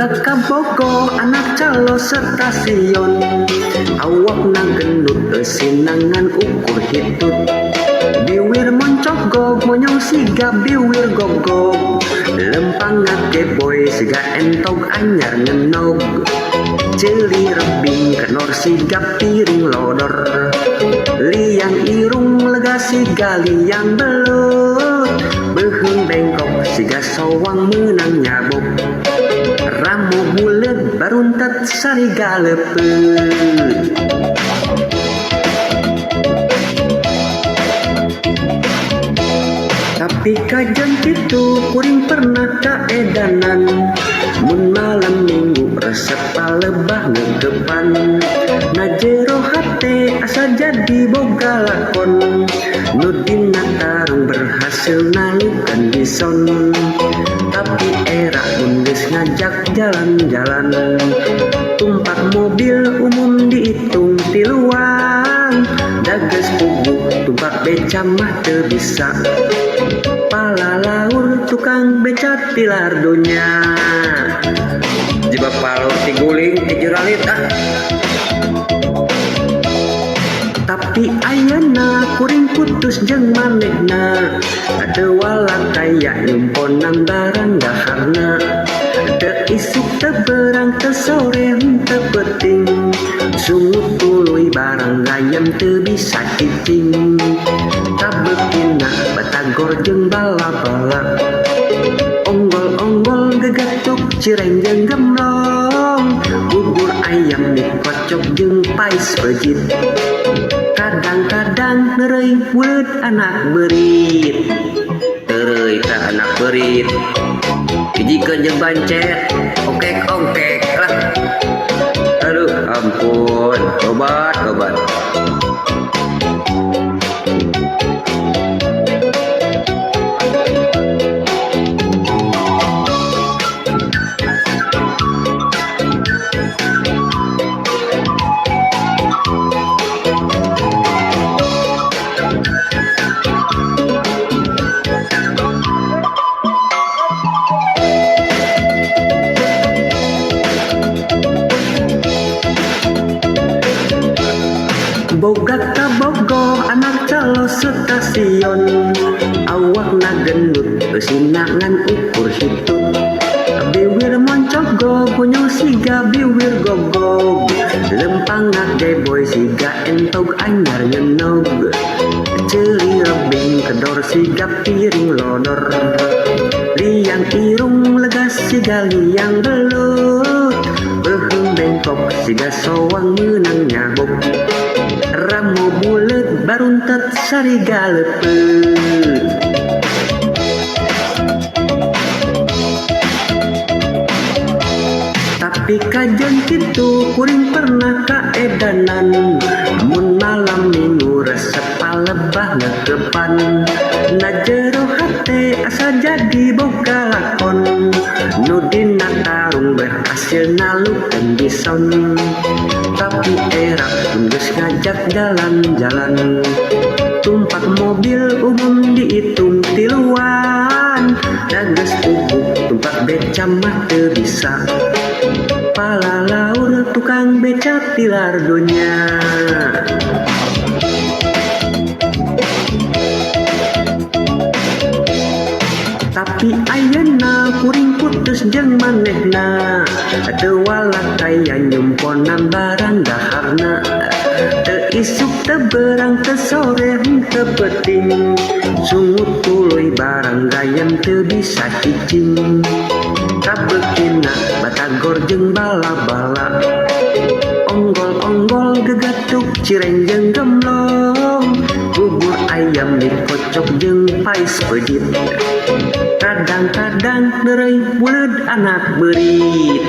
Boga kabogoh anak calo stasiun. Awakna gendut, eusina ngan ukur hitut. Biwir moncogog, monyong siga biwir gogog. Lempang ngageboy siga entog anyar ngenog. Ceuli rebing, kendor siga piring lodor. Liang irung lega siga liang belut. Beuheung bengkok siga sowang meunang nyabok. Ramo buleud, baruntet sariga leupeut. Tapi kajeun kitu kuring pernah kaedanan. Mun malam Minggu resep palebah ngeukepan. Na jero hate asa jadi boga lakon. Nu dina tarung berhasil nalukan bison. Tapi era mun geus ngajak jalan-jalan, tumpak mobil umum diitung tiluan. Da geus puguh tumpak beca mah teu bisa. Palalaur tukang beca tilar donya. Jebak palur tiguling ti juralit ah. Tapi ayeuna kuring putus jeung manehna. Teu walakaya nyumponan barang daharna. Teu isuk, teu berang, teu sore, teu peuting. Sungut tuluy barang gayam teu bisa cicing. Kabeukina batagor jeung bala-bala. Onggol-onggol gegetuk cireng jeung gemblong. Bubur ayam dikocok jeung pais pejit. Kadang-kadang neureuy buleud anak beurit. Teureui tah anak beurit. Hijikeun jeung bancet, ongkek-ongkek lah. Aduh, ampun, tobat, tobat. Boga kabogoh anak calo stasiun. Awakna gendut, eusina ngan ukur hitut. Biwir moncogog, monyong siga biwir gogog. Lempang ngageboy siga entog anyar ngenog. Ceuli rebing, kendor siga piring lodor. Liang irung lega siga liang belut. Beuheung bengkok siga sowang meunang nyabok. Ramo buleud, baruntet sariga leupeut. Tapi kajeun kitu kuring pernah kaedanan. Mun malam Minggu resep palebah ngeukepan. Na jero hate asa jadi boga lakon. Nu dina tarung berhasil nalukeun bison. Tapi era mun geus ngajak jalan-jalan, tumpak mobil umum diitung tiluan. Da geus puguh tumpak beca mah teu bisa. Palalaur tukang beca tilar donya. Tapi ayeuna kuring putus jeung manehna. Teu walakaya nyumponan barang daharna. Teu isuk, teu berang, teu sore, teu peuting. Sungut tuluy barang gayam teu bisa cicing. Kabeukina batagor jeung bala-bala. Onggol-onggol gegetuk cireng jeung gemblong. Bubur ayam dikocok jeung pais pejit. Kadang-kadang neureuy buleud anak beurit.